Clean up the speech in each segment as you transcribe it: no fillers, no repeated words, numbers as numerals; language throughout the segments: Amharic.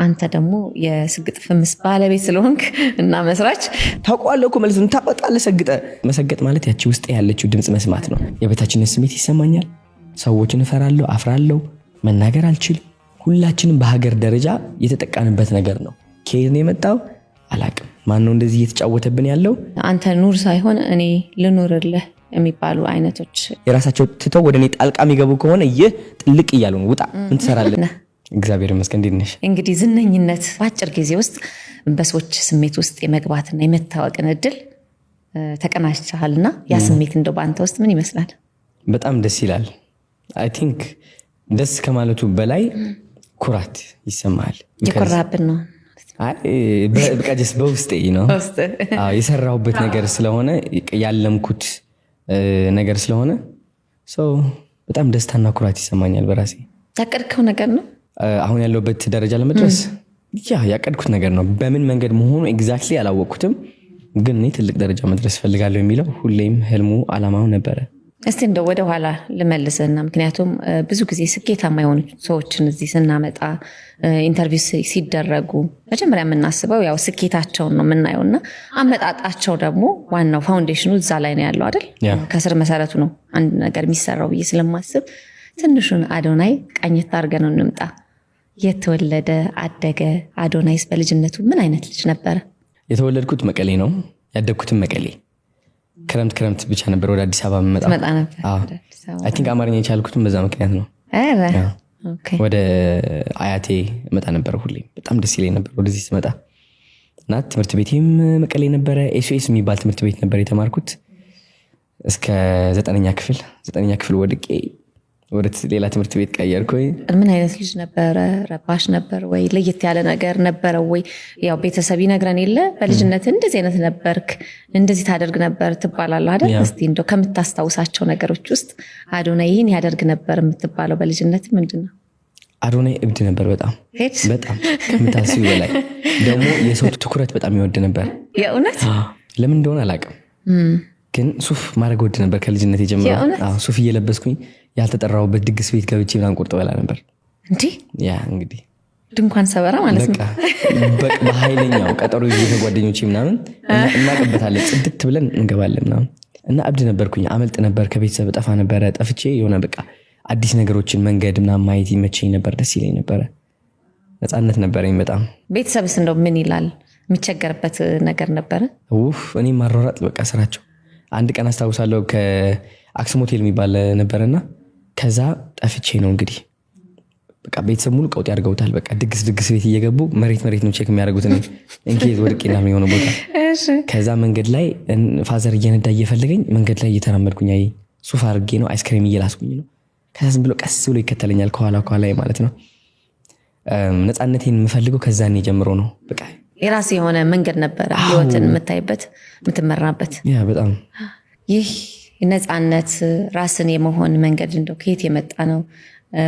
አንተ ደግሞ የስግጥ ፍምስ ባለቤት ስለሆንክ እና መስራች። ታውቀዋለህ እኮ መልሱን፣ ታወጣለህ። ሰግጠ መሰገጥ ማለት ያቺ ውስጥ ያለችው ድምፅ መስማት ነው። የበታችነት ስሜት ይሰማኛል። ሰዎችን እፈራለሁ፣ አፍራለሁ፣ መናገር አልችልም። ሁላችንም በሀገር ደረጃ የተጠቃንበት ነገር ነው። ከየት ነው የመጣው አላቅም። ማነው እንደዚህ እየተጫወተብን ያለው? አንተ ኑር ሳይሆን እኔ ልኑርልህ የሚባሉ አይነቶች። የራሳቸው ትተው ወደ እኔ ጣልቃ የሚገቡ ከሆነ ይህ ጥልቅ እያሉ ነው። ውጣ፣ ምን ትሰራለህ? እግዚአብሔር ይመስገን። እንዴት ነሽ? እንግዲህ ዝነኝነት በአጭር ጊዜ ውስጥ በሰዎች ስሜት ውስጥ የመግባትና የመታወቅን እድል ተቀናጅተሃልና ያ ስሜት እንደው በአንተ ውስጥ ምን ይመስላል? በጣም ደስ ይላል። I think ደስ ከማለቱ በላይ ኩራት ይሰማል። የኮራብን ነው። በቃ just በውስጤ ነው የሰራሁበት ነገር ስለሆነ፣ ያለምኩት ነገር ስለሆነ በጣም ደስታና ኩራት ይሰማኛል በራሴ። ያቀድከው ነገር ነው? አሁን ያለሁበት ደረጃ ለመድረስ ያ ያቀድኩት ነገር ነው። በምን መንገድ መሆኑ exactly አላወቅኩትም፣ ግን እኔ ትልቅ ደረጃ መድረስ እፈልጋለሁ የሚለው ሁሌም ህልሙ አላማው ነበረ። እስቲ እንደው ወደ ኋላ ልመልስህና ምክንያቱም ብዙ ጊዜ ስኬታማ የሆኑ ሰዎችን እዚህ ስናመጣ፣ interview ሲደረጉ መጀመሪያ የምናስበው ያው ስኬታቸውን ነው የምናየው እና አመጣጣቸው ደግሞ ዋናው foundation ኑ እዛ ላይ ነው ያለው አይደል? ከስር መሰረቱ ነው አንድ ነገር የሚሰራው ብዬ ስለማስብ ትንሹን አዶናይ ቃኘት አድርገን እንምጣ። የት ተወለደ፣ አደገ? አዶናይስ በልጅነቱ ምን አይነት ልጅ ነበረ? የተወለድኩት መቀሌ ነው፣ ያደግኩትም መቀሌ። ክረምት ክረምት ብቻ ነበር ወደ አዲስ አበባ የምመጣው። ትመጣ ነበር? I think አማርኛ የቻልኩትም በዛ ምክንያት ነው። ኧረ okay። ወደ አያቴ እመጣ ነበር ሁሌም። በጣም ደስ ይለኝ ነበር ወደዚህ ስመጣ። እና ትምህርት ቤቴም መቀሌ ነበረ። SOS የሚባል ትምህርት ቤት ነበር የተማርኩት እስከ 9ኛ ክፍል። 9ኛ ክፍል ወድቄ ወደ ሌላ ትምህርት ቤት ቀየርኩኝ። ምን አይነት ልጅ ነበረ? ረባሽ ነበር ወይ? ለየት ያለ ነገር ነበረ ወይ? ያው ቤተሰብ ይነግረን የለ፣ በልጅነት እንደዚህ አይነት ነበርክ፣ እንደዚህ ታደርግ ነበር ትባላለህ አይደል? እስቲ እንደው ከምታስታውሳቸው ነገሮች ውስጥ አዶናይ ይህን ያደርግ ነበር የምትባለው በልጅነት ምንድን ነው? አዶናይ እብድ ነበር በጣም። ሄድ። በጣም ከምታስቢው በላይ። ደግሞ የሰው ትኩረት በጣም ይወድ ነበር። የእውነት? ለምን እንደሆነ አላውቅም፣ ግን ሱፍ ማድረግ ወድ ነበር ከልጅነት የጀመረው። የእውነት? አዎ፣ ሱፍ እየለበስኩኝ ያልተጠራሁበት ድግስ ቤት ገብቼ ምናምን ቁርጥ በላ ነበር። እንዲህ? Yeah እንግዲህ። ድንኳን ሰበራ ማለት ነው። በቃ በኃይለኛው ቀጠሮ ይዤ ከጓደኞቼ ምናምን እናቅበታለን፣ ጽድት ብለን እንገባለን ምናምን። እና እብድ ነበርኩኝ። አመልጥ ነበር ከቤተሰብ፣ ጠፋ ነበረ። ጠፍቼ የሆነ በቃ አዲስ ነገሮችን መንገድ ምናምን ማየት ይመቸኝ ነበር፣ ደስ ይለኝ ነበረ። ነፃነት ነበረኝ በጣም። ቤተሰብስ እንደው ምን ይላል? የሚቸገርበት ነገር ነበረ? ውፍ፣ እኔ ማሯራጥ በቃ ስራቸው። አንድ ቀን አስታውሳለሁ፣ ከአክሱም ሆቴል የሚባል ነበረና ከዛ ጠፍቼ ነው እንግዲህ። በቃ ቤተሰብ ሙሉ ቀውጥ ያድርገውታል። በቃ ድግስ ድግስ ቤት እየገቡ መሬት መሬት ነው check የሚያደርጉት እኔን in case ወድቄ ምናምን የሆነ ቦታ። ከዛ መንገድ ላይ father እየነዳ እየፈለገኝ መንገድ ላይ እየተራመድኩኝ አየኝ። ሱፍ አድርጌ ነው፣ አይስክሬም እየላስኩኝ ነው። ከዛ ዝም ብሎ ቀስ ብሎ ይከተለኛል ከኋላ ከኋላ ማለት ነው። ነፃነቴን የምፈልገው ከዛኔ ጀምሮ ነው በቃ። የራስ የሆነ መንገድ ነበረ፣ ህይወትን የምታይበት፣ የምትመራበት። Yeah፣ በጣም። ይህ ነፃነት፣ ራስን የመሆን መንገድ እንደው ከየት የመጣ ነው?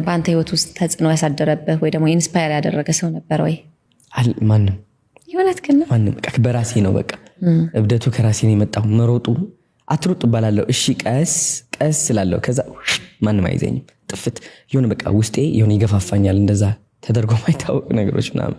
በአንተ ህይወት ውስጥ ተጽዕኖ ያሳደረብህ ወይ ደግሞ inspire ያደረገ ሰው ነበር ወይ? ማንም። የእውነት ግን ነው? ማንም። በቃ በራሴ ነው። በቃ እብደቱ ከራሴ ነው የመጣው። መሮጡ፣ አትሩጥ እባላለሁ። እሺ ቀስ ቀስ እላለሁ። ከዛ ማንም አይዘኝም። ጥፍት የሆነ በቃ ውስጤ የሆነ ይገፋፋኛል። እንደዛ ተደርጎ ማይታወቅ ነገሮች ምናምን።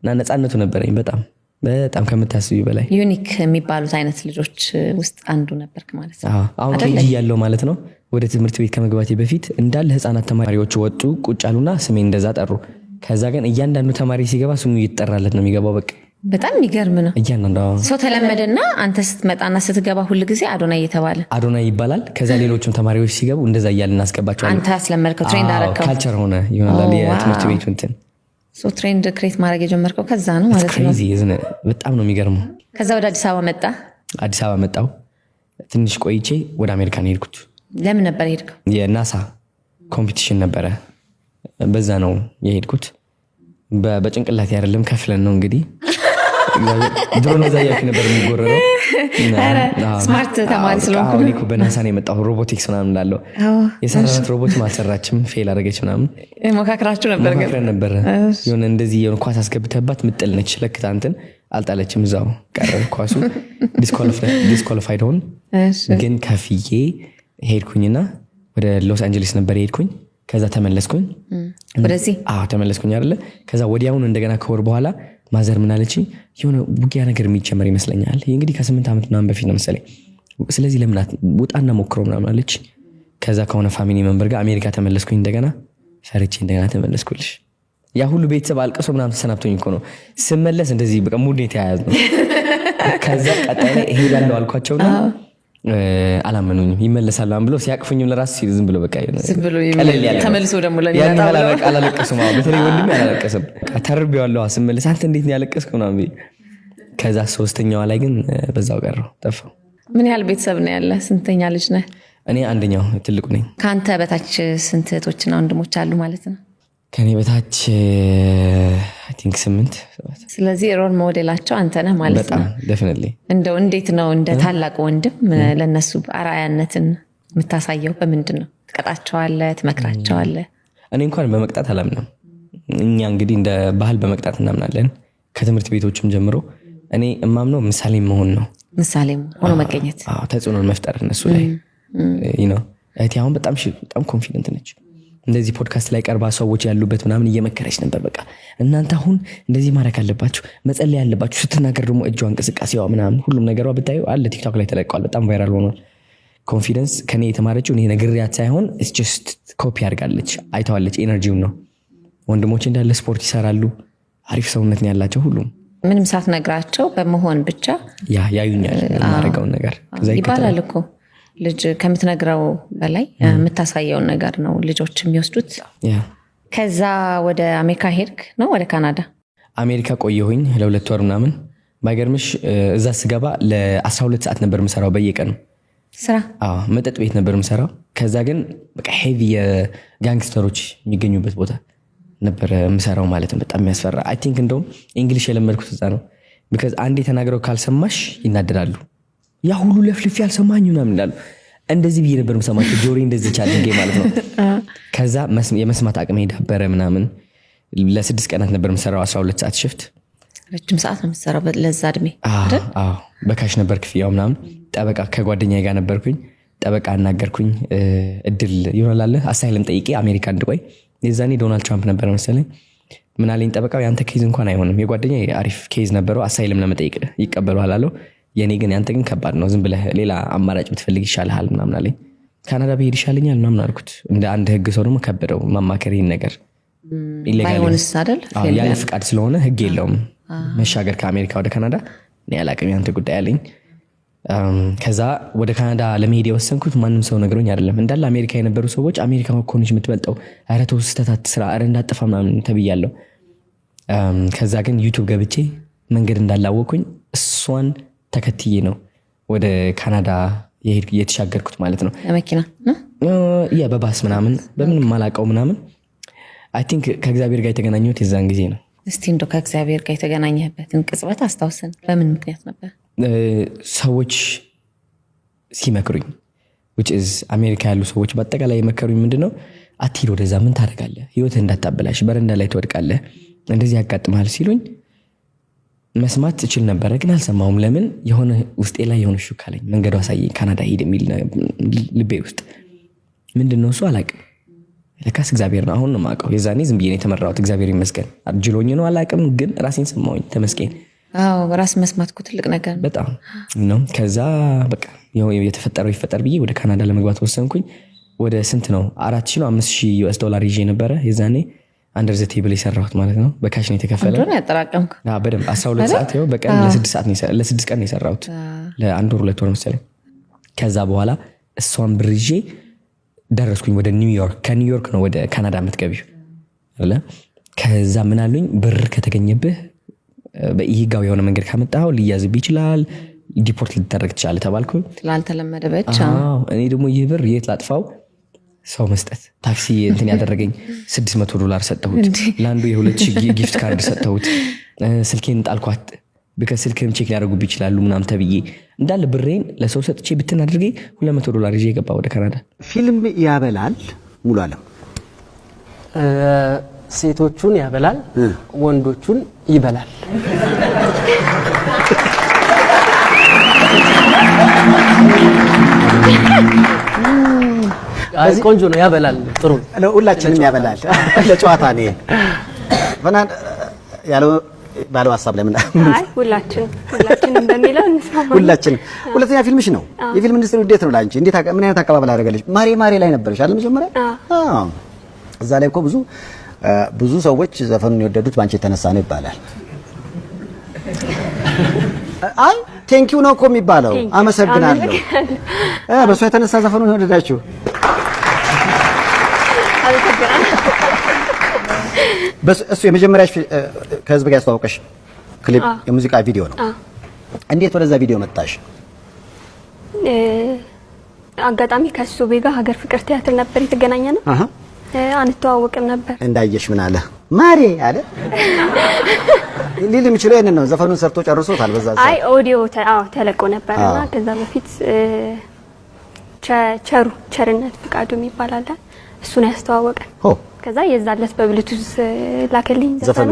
እና ነፃነቱ ነበረኝ በጣም በጣም ከምታስቢ በላይ። Unique የሚባሉት አይነት ልጆች ውስጥ አንዱ ነበርክ ማለት ነው። አዎ፣ አሁን አይደለ? KG ያለው ማለት ነው። ወደ ትምህርት ቤት ከመግባቴ በፊት እንዳለ ህፃናት ተማሪዎች ወጡ፣ ቁጭ አሉና ስሜን እንደዛ ጠሩ። ከዛ ግን እያንዳንዱ ተማሪ ሲገባ ስሙ እየተጠራለት ነው የሚገባው። በቃ። በጣም የሚገርም ነው። እያንዳንዱ፣ አዎ። ሰው ተለመደና አንተ ስትመጣና ስትገባ ሁል ጊዜ አዶናይ እየተባለ አዶናይ ይባላል። ከዛ ሌሎችም ተማሪዎች ሲገቡ እንደዛ እያልን እናስገባቸዋለን። አንተ አስለመድከው፣ trend አረከው። Culture ሆነ ይሆናል የትምህርት ቤቱ እንትን። So trend create ማድረግ የጀመርከው ከዛ ነው ማለት ነው። Crazy፣ በጣም ነው የሚገርመው። ከዛ ወደ አዲስ አበባ መጣ። አዲስ አበባ መጣው። ትንሽ ቆይቼ ወደ አሜሪካን ሄድኩት። ለምን ነበር የሄድከው? የናሳ competition ነበረ። በዛ ነው የሄድኩት። በጭንቅላቴ አይደለም፣ ከፍለን ነው እንግዲህ። ድሮ ነው እዛ እያልኩ ነበር የሚጎረረው። Smart ተማሪ ስለሆንኩ። አዎ፣ እኔ እኮ በናሳ ነው የመጣሁ፣ ሮቦቲክስ ምናምን እንዳለው። የሰራናት ሮቦትም አልሰራችም፣ fail አደረገች ምናምን። ሞካክራችሁ ነበር ግን? ሞካክረን ነበረ። የሆነ እንደዚህ የሆነ ኳስ አስገብተባት ምጥል ነች፣ ለክታ እንትን አልጣለችም፣ እዛው ቀረ ኳሱ፣ disqualified ሆን። ግን ከፍዬ ሄድኩኝና ወደ ሎስ አንጀሊስ ነበር የሄድኩኝ። ከዛ ተመለስኩኝ። ወደዚህ? አዎ፣ ተመለስኩኝ አይደለ? ከዛ ወዲያውኑ እንደገና ከወር በኋላ mother ምን አለችኝ፣ የሆነ ውጊያ ነገር የሚጀመር ይመስለኛል። ይህ እንግዲህ ከ8 ዓመት ምናምን በፊት ነው መሰለኝ። ስለዚህ ለምን ውጣና ሞክረው ምናምን አለች። ከዛ ከሆነ family member ጋር አሜሪካ ተመለስኩኝ። እንደገና ፈርቼ እንደገና ተመለስኩልሽ። ያ ሁሉ ቤተሰብ አልቅሶ ምናምን ተሰናብቶኝ እኮ ነው ስመለስ እንደዚህ በቃ mood የተያያዝ ነው። ከዛ ቀጣይ ላይ እሄዳለሁ አልኳቸውና አላመኑኝም። ይመለሳል ምናምን ብሎ ሲያቅፉኝም ለራሱ ዝም ብሎ በቃ ዝም ብሎ ቀለል ያለ ነው። ተመልሶ ደግሞ ያን ለሚመጣ ያህል ብለው። አላለቀሱም። አዎ፣ በተለይ ወንድሜ አላለቀሰም። በቃ ተርቤዋለሁ ስመለስ፣ አንተ እንዴት ነው ያለቀስከው ምናምን ብዬ። ከዛ ሶስተኛዋ ላይ ግን በዛው ቀረው፣ ጠፋው። ምን ያህል ቤተሰብ ነው ያለ? ስንተኛ ልጅ ነህ? እኔ አንደኛው ትልቁ ነኝ። ከአንተ በታች ስንት እህቶችና ወንድሞች አሉ ማለት ነው? ከኔ በታች I think ስምንት፣ ሰባት። ስለዚህ role model ኣቸው አንተ ነህ ማለት በጣም ነው። Definitely። እንደው እንዴት ነው እንደ ታላቅ ወንድም ለእነሱ አርአያነትን የምታሳየው በምንድን ነው? ትቀጣቸዋለህ? ትመክራቸዋለህ? እኔ እንኳን በመቅጣት አላምንም። እኛ እንግዲህ እንደ ባህል በመቅጣት እናምናለን። ከትምህርት ቤቶችም ጀምሮ እኔ እማምነው ምሳሌ መሆን ነው። ምሳሌ ሆኖ መገኘት። አዎ፣ ተጽዕኖን መፍጠር እነሱ ላይ ነው። እህቴ አሁን በጣም በጣም confident ነች። እንደዚህ ፖድካስት ላይ ቀርባ ሰዎች ያሉበት ምናምን እየመከረች ነበር። በቃ እናንተ አሁን እንደዚህ ማድረግ አለባችሁ፣ መጸለይ አለባችሁ። ስትናገር ደግሞ እጇ እንቅስቃሴዋ ምናምን ሁሉም ነገሯ ብታዩ አለ፣ ቲክቶክ ላይ ተለቀዋል። በጣም viral ሆኗል። Confidence ከኔ የተማረችው እኔ ነግሬያት ሳይሆን just copy አድርጋለች፣ አይተዋለች። Energy ውን ነው። ወንድሞች እንዳለ ስፖርት ይሰራሉ። አሪፍ ሰውነት ነው ያላቸው ሁሉም። ምንም ሳትነግራቸው በመሆን ብቻ። ያ ያዩኛል የማደርገውን ነገር፣ ከዛ ይባላል ይከተላል። እኮ፣ ልጅ ከምትነግረው በላይ የምታሳየውን ነገር ነው ልጆች የሚወስዱት። ከዛ ወደ አሜሪካ ሄድክ ነው ወደ ካናዳ? አሜሪካ ቆየሁኝ ለ2 ወር ምናምን። ባይገርምሽ እዛ ስገባ ለ12 ሰዓት ነበር የምሰራው በየቀኑ። ስራ? አዎ፣ መጠጥ ቤት ነበር የምሰራው። ከዛ ግን በቃ heavy የ gangster ኦች የሚገኙበት ቦታ ነበረ የምሰራው ማለት ነው። በጣም የሚያስፈራ። I think እንደውም English የለመድኩት እዛ ነው። Because አንዴ ተናግረው ካልሰማሽ ይናደዳሉ። ያ ሁሉ ለፍልፌ አልሰማኝ ምናምን ይላሉ። እንደዚህ ብዬ ነበር የምሰማቸው፣ ጆሮዬ እንደዚህ አድርጌ ማለት ነው። ከዛ የመስማት አቅሜ ዳበረ ምናምን። ለ6 ቀናት ነበር የምሰራው 12 ሰዓት shift። ረጅም ሰዓት ነው የምትሰራው ለዛ እድሜ አይደል? አዎ፣ በ cash ነበር ክፍያው ምናምን። ጠበቃ ከጓደኛዬ ጋር ነበርኩኝ። ጠበቃ አናገርኩኝ። እድል ይሆናል አለ asylum ጠይቄ አሜሪካ እንድቆይ። የዛኔ ዶናልድ ትራምፕ ነበር መሰለኝ። ምን አለኝ ጠበቃው፣ ያንተ case እንኳን አይሆንም። የጓደኛ አሪፍ case ነበረው፣ asylum ለመጠየቅ ይቀበሉሃል አለው። የኔ ግን ያንተ ግን ከባድ ነው፣ ዝም ብለህ ሌላ አማራጭ ብትፈልግ ይሻልሃል ምናምን አለኝ። ካናዳ ብሄድ ይሻለኛል ምናምን አልኩት። እንደ አንድ ህግ ሰው ደግሞ ከበደው ማማከር ይህን ነገር። Illegal ባይሆንስ አይደል? አዎ፣ ያለ ፍቃድ ስለሆነ ህግ የለውም መሻገር ከአሜሪካ ወደ ካናዳ። እኔ አላቅም፣ ያንተ ጉዳይ አለኝ። ከዛ ወደ ካናዳ ለመሄድ የወሰንኩት ማንም ሰው ነግሮኝ አይደለም። እንዳለ አሜሪካ የነበሩ ሰዎች አሜሪካ እኮ ነች የምትበልጠው፣ ኧረ ተው ስህተት አትስራ፣ ኧረ እንዳጠፋ ምናምን ተብያለሁ። ከዛ ግን ዩቱብ ገብቼ መንገድ እንዳላወቅኩኝ እሷን ተከትዬ ነው ወደ ካናዳ የተሻገርኩት ማለት ነው። በመኪና ነው? Yeah፣ በባስ ምናምን፣ በምንም ማላውቀው ምናምን። I think ከእግዚአብሔር ጋር የተገናኘሁት የዛን ጊዜ ነው። እስቲ እንደው ከእግዚአብሔር ጋር የተገናኘህበትን ቅጽበት አስታውሰን። በምን ምክንያት ነበር? ሰዎች ሲመክሩኝ፣ which is አሜሪካ ያሉ ሰዎች በአጠቃላይ የመከሩኝ ምንድን ነው፣ አትሂድ ወደዛ፣ ምን ታደርጋለህ፣ ህይወትህ እንዳታበላሽ፣ በረንዳ ላይ ትወድቃለህ፣ እንደዚህ ያጋጥመሃል ሲሉኝ መስማት እችል ነበረ፣ ግን አልሰማሁም። ለምን የሆነ ውስጤ ላይ የሆነ ሹክ አለኝ፣ መንገዱ አሳየኝ፣ ካናዳ ሂድ የሚል ልቤ ውስጥ። ምንድን ነው እሱ አላቅም። ለካስ እግዚአብሔር ነው። አሁን ነው የማውቀው። የዛኔ ዝም ብዬ ነው የተመራሁት። እግዚአብሔር ይመስገን። አጅሎኝ ነው አላቅም፣ ግን ራሴን ሰማሁኝ። ተመስገን። አዎ፣ ራስ መስማት እኮ ትልቅ ነገር ነው። በጣም ነው። ከዛ በቃ የተፈጠረው ይፈጠር ብዬ ወደ ካናዳ ለመግባት ወሰንኩኝ። ወደ ስንት ነው፣ 4,000 ነው 5,000 US ዶላር ይዤ ነበረ የዛኔ፣ under the table የሰራሁት ማለት ነው። በ cash ነው የተከፈለ። ቆንጆ ነው ያጠራቀምኩ። አዎ፣ በደንብ 12 ሰዓት ይኸው በቀን ለ6 ሰዓት ነው ለ6 ቀን ነው የሰራሁት፣ ለአንድ ወር 2 ወር መሰለኝ። ከዛ በኋላ እሷን ብር ይዤ ደረስኩኝ ወደ ኒውዮርክ። ከኒውዮርክ ነው ወደ ካናዳ የምትገቢው አይደለ? ከዛ ምን አሉኝ፣ ብር ከተገኘብህ በኢህጋዊ የሆነ መንገድ ካመጣኸው ሊያዝብህ ይችላል፣ deport ልትደረግ ትችላለህ ተባልኩ። ስላልተለመደ ብቻ። አዎ፣ እኔ ደግሞ ይህ ብር የት ላጥፋው? ሰው መስጠት። ታክሲ እንትን ያደረገኝ 600 ዶላር ሰጠሁት። ለአንዱ የ2000 gift card ሰጠሁት። ስልኬን ጣልኳት። Because ስልክህም check ሊያደርጉብህ ይችላሉ ምናምን ተብዬ እንዳለ ብሬን ለሰው ሰጥቼ ብትን አድርጌ 200 ዶላር ይዤ የገባ ወደ ካናዳ። ፊልም ያበላል ሙሉ አለም? ሴቶቹን ያበላል፣ ወንዶቹን ይበላል። አይ ቆንጆ ነው፣ ያበላል። ጥሩ ነው። ሁላችንም ያበላል። ለጨዋታ ነው ይሄ። ፍናን ያለው ባለው ሀሳብ ላይ ምን? አይ፣ ሁላችንም በሚለው እንስማማለን። ሁላችንም። ሁለተኛ ፊልምሽ ነው። የፊልም ኢንዱስትሪ እንዴት ነው ለአንቺ? እንዴት ምን አይነት አቀባበል አደረገልሽ? ማሬ ማሬ ላይ ነበርሽ አይደል መጀመሪያ? አዎ። እዛ ላይ እኮ ብዙ ሰዎች ዘፈኑን የወደዱት በአንቺ የተነሳ ነው ይባላል። አይ፣ thank you ነው እኮ የሚባለው። Thank you. አመሰግናለሁ። በእሷ የተነሳ ዘፈኑን የወደዳችሁ። አመሰግናለሁ። እሱ የመጀመሪያ ከህዝብ ጋር ያስተዋወቀሽ ክሊፕ የሙዚቃ ቪዲዮ ነው። እንዴት ወደዛ ቪዲዮ መጣሽ? አጋጣሚ ከሱ ጋር ሀገር ፍቅር ቲያትር ነበር የተገናኘነው። አንተዋወቅም ነበር። እንዳየሽ ምን አለ? ማሬ አለ? ሊል የሚችለው ይሄንን ነው። ዘፈኑን ሰርቶ ጨርሶታል። በዛ ሰዓት አይ፣ ኦዲዮ አዎ ተለቆ ነበር እና ከዛ በፊት ቸሩ ቸርነት ፍቃዱ የሚባል አለ፣ እሱን ያስተዋወቀን። ከዛ የዛለት በብሉቱዝ ላከልኝ ዘፈኑ። ዘፈኑ።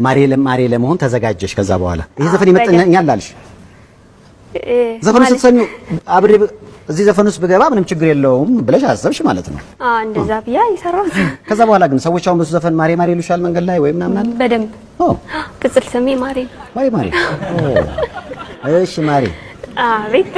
ማሬ ለማሬ ለመሆን ተዘጋጀሽ። ከዛ በኋላ ይሄ ዘፈን አዎ፣ ይመጥነኛል አልሽ። ዘፈኑ ማለት ስትሰሚው አብሬ እዚህ ዘፈን ውስጥ ብገባ ምንም ችግር የለውም ብለሽ አሰብሽ ማለት ነው። አዎ፣ እንደዛ ብያ የሰራሁት። ከዛ በኋላ ግን ሰዎች አሁን በሱ ዘፈን ማሬ ማሬ ይሉሻል መንገድ ላይ ወይ ምናምን አለ? በደንብ። ቅጽል ስሜ ማሬ ነው። ማሬ ማሬ። ኦ፣ እሺ ማሬ። አቤት።